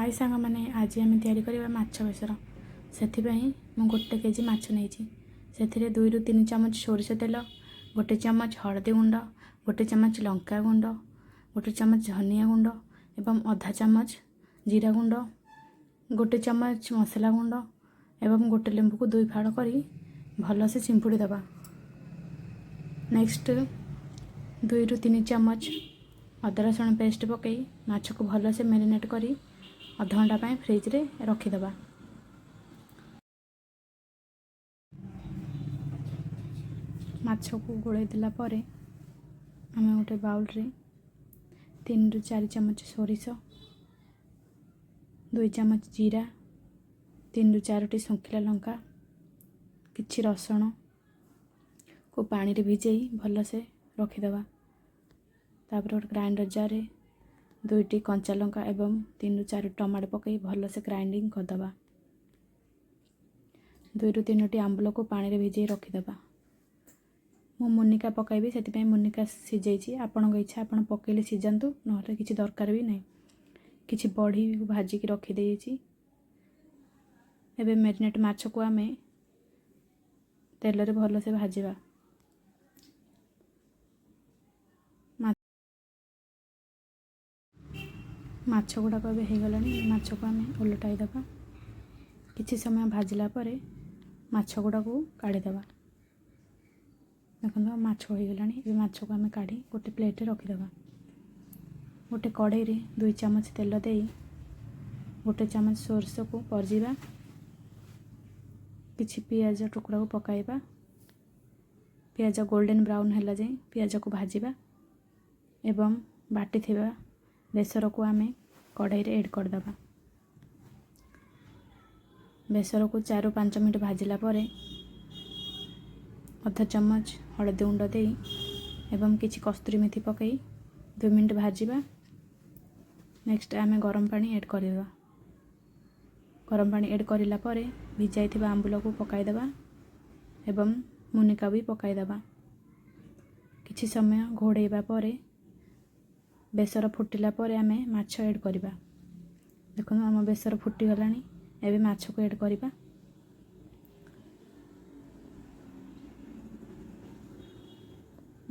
High ସାଙ୍ଗମାନେ, ଆଜି ଆମେ ତିଆରି କରିବା ମାଛ ବେସର। ସେଥିପାଇଁ ମୁଁ 1 କେଜି ମାଛ ନେଇଛି। ସେଥିରେ 2ରୁ 3 ଚାମଚ ସୋରିଷ ତେଲ, 1 ଚାମଚ ହଳଦୀ ଗୁଣ୍ଡ, 1 ଚାମଚ ଲଙ୍କା ଗୁଣ୍ଡ, 1 ଚାମଚ ଧନିଆ ଗୁଣ୍ଡ ଏବଂ ଅଧା ଚାମଚ ଜିରା ଗୁଣ୍ଡ, 1 ଚାମଚ ମସଲା ଗୁଣ୍ଡ ଏବଂ ଗୋଟେ ଲେମ୍ବୁକୁ ଦୁଇ ଫାଳ କରି ଭଲସେ ଚିମ୍ପୁଡ଼ି ଦେବା। ନେକ୍ସଟ, 2ରୁ 3 ଚାମଚ ଅଦା ରସୁଣ ପେଷ୍ଟ ପକାଇ ମାଛକୁ ଭଲସେ ମ୍ୟାରିନେଟ୍ କରି ଅଧଘଣ୍ଟା ପାଇଁ ଫ୍ରିଜରେ ରଖିଦେବା। ମାଛକୁ ଗୋଳେଇ ଦେଲା ପରେ ଆମେ ଗୋଟେ ବାଉଲରେ 3ରୁ 4 ଚାମଚ ସୋରିଷ, 2 ଚାମଚ ଜିରା, 3ରୁ 4ଟି ଶୁଖିଲା ଲଙ୍କା, କିଛି ରସୁଣକୁ ପାଣିରେ ଭିଜେଇ ଭଲସେ ରଖିଦେବା। ତାପରେ ଗୋଟେ ଗ୍ରାଇଣ୍ଡର ଜାର୍ରେ ଦୁଇଟି କଞ୍ଚା ଲଙ୍କା ଏବଂ 3ରୁ 4 ଟମାଟୋ ପକାଇ ଭଲସେ ଗ୍ରାଇଣ୍ଡିଙ୍ଗ କରିଦେବା। 2ରୁ 3ଟି ଆମ୍ବୁଲକୁ ପାଣିରେ ଭିଜେଇ ରଖିଦେବା। ମୁଁ ମୁନିକା ପକାଇବି, ସେଥିପାଇଁ ମୁନିକା ସିଝେଇଛି। ଆପଣଙ୍କ ଇଚ୍ଛା, ଆପଣ ପକାଇଲେ ସିଝାନ୍ତୁ, ନହେଲେ କିଛି ଦରକାର ବି ନାହିଁ। କିଛି ବଢ଼ି ଭାଜିକି ରଖିଦେଇଛି। ଏବେ ମ୍ୟାରିନେଟ୍ ମାଛକୁ ଆମେ ତେଲରେ ଭଲସେ ଭାଜିବା। ମାଛ ଗୁଡ଼ାକ ଏବେ ହେଇଗଲାଣି। ମାଛକୁ ଆମେ ଓଲଟାଇ ଦେବା। କିଛି ସମୟ ଭାଜିଲା ପରେ ମାଛ ଗୁଡ଼ାକୁ କାଢ଼ିଦେବା। ଦେଖନ୍ତୁ, ମାଛ ହେଇଗଲାଣି। ଏବେ ମାଛକୁ ଆମେ କାଢ଼ି ଗୋଟେ ପ୍ଲେଟ୍ରେ ରଖିଦେବା। ଗୋଟେ କଢ଼େଇରେ 2 ଚାମଚ ତେଲ ଦେଇ 1 ଚାମଚ ସୋରିଷକୁ ପରଜିବା। କିଛି ପିଆଜ ଟୁକୁଡ଼ାକୁ ପକାଇବା। ପିଆଜ ଗୋଲ୍ଡେନ୍ ବ୍ରାଉନ୍ ହେଲା ଯାଏଁ ପିଆଜକୁ ଭାଜିବା ଏବଂ ବାଟିଥିବା ବେସରକୁ ଆମେ କଢ଼େଇରେ ଏଡ଼୍ କରିଦେବା। ବେସରକୁ 4ରୁ 5 ମିନିଟ୍ ଭାଜିଲା ପରେ ଅଧ ଚାମଚ ହଳଦୀ ଗୁଣ୍ଡ ଦେଇ ଏବଂ କିଛି କସ୍ତୁରୀ ମେଥି ପକାଇ 2 ମିନିଟ୍ ଭାଜିବା। ନେକ୍ସଟ, ଆମେ ଗରମ ପାଣି ଏଡ଼୍ କରିଦେବା। ଗରମ ପାଣି ଏଡ଼୍ କରିଲା ପରେ ଭିଜାଇଥିବା ଆମ୍ବୁଲକୁ ପକାଇଦେବା ଏବଂ ମୁନିକା ବି ପକାଇଦେବା। କିଛି ସମୟ ଘୋଡ଼େଇବା ପରେ ବେସର ଫୁଟିଲା ପରେ ଆମେ ମାଛ ଏଡ଼୍ କରିବା। ଦେଖନ୍ତୁ, ଆମ ବେସର ଫୁଟିଗଲାଣି। ଏବେ ମାଛକୁ ଏଡ଼୍ କରିବା।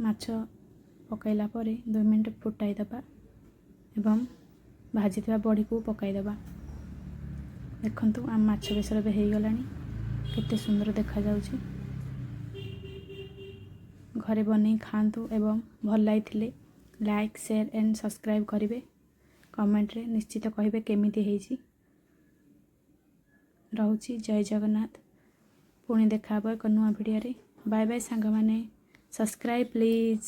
ମାଛ ପକାଇଲା ପରେ 2 ମିନିଟ୍ ଫୁଟାଇ ଦେବା ଏବଂ ଭାଜିଥିବା ବଢ଼ିକୁ ପକାଇଦେବା। ଦେଖନ୍ତୁ, ଆମ ମାଛ ବେସର ଏବେ ହେଇଗଲାଣି। କେତେ ସୁନ୍ଦର ଦେଖାଯାଉଛି! ଘରେ ବନେଇ ଖାଆନ୍ତୁ ଏବଂ ଭଲ ଲାଗିଥିଲେ ଲାଇକ୍, ସେୟାର ଆଣ୍ଡ ସବସ୍କ୍ରାଇବ୍ କରିବେ। କମେଣ୍ଟରେ ନିଶ୍ଚିତ କହିବେ କେମିତି ହେଇଛି। ରହୁଛି, ଜୟ ଜଗନ୍ନାଥ। ପୁଣି ଦେଖା ହେବ ଏକ ନୂଆ ଭିଡ଼ିଓରେ। ବାଏ ବାଏ ସାଙ୍ଗମାନେ, ସବସ୍କ୍ରାଇବ୍ ପ୍ଲିଜ୍।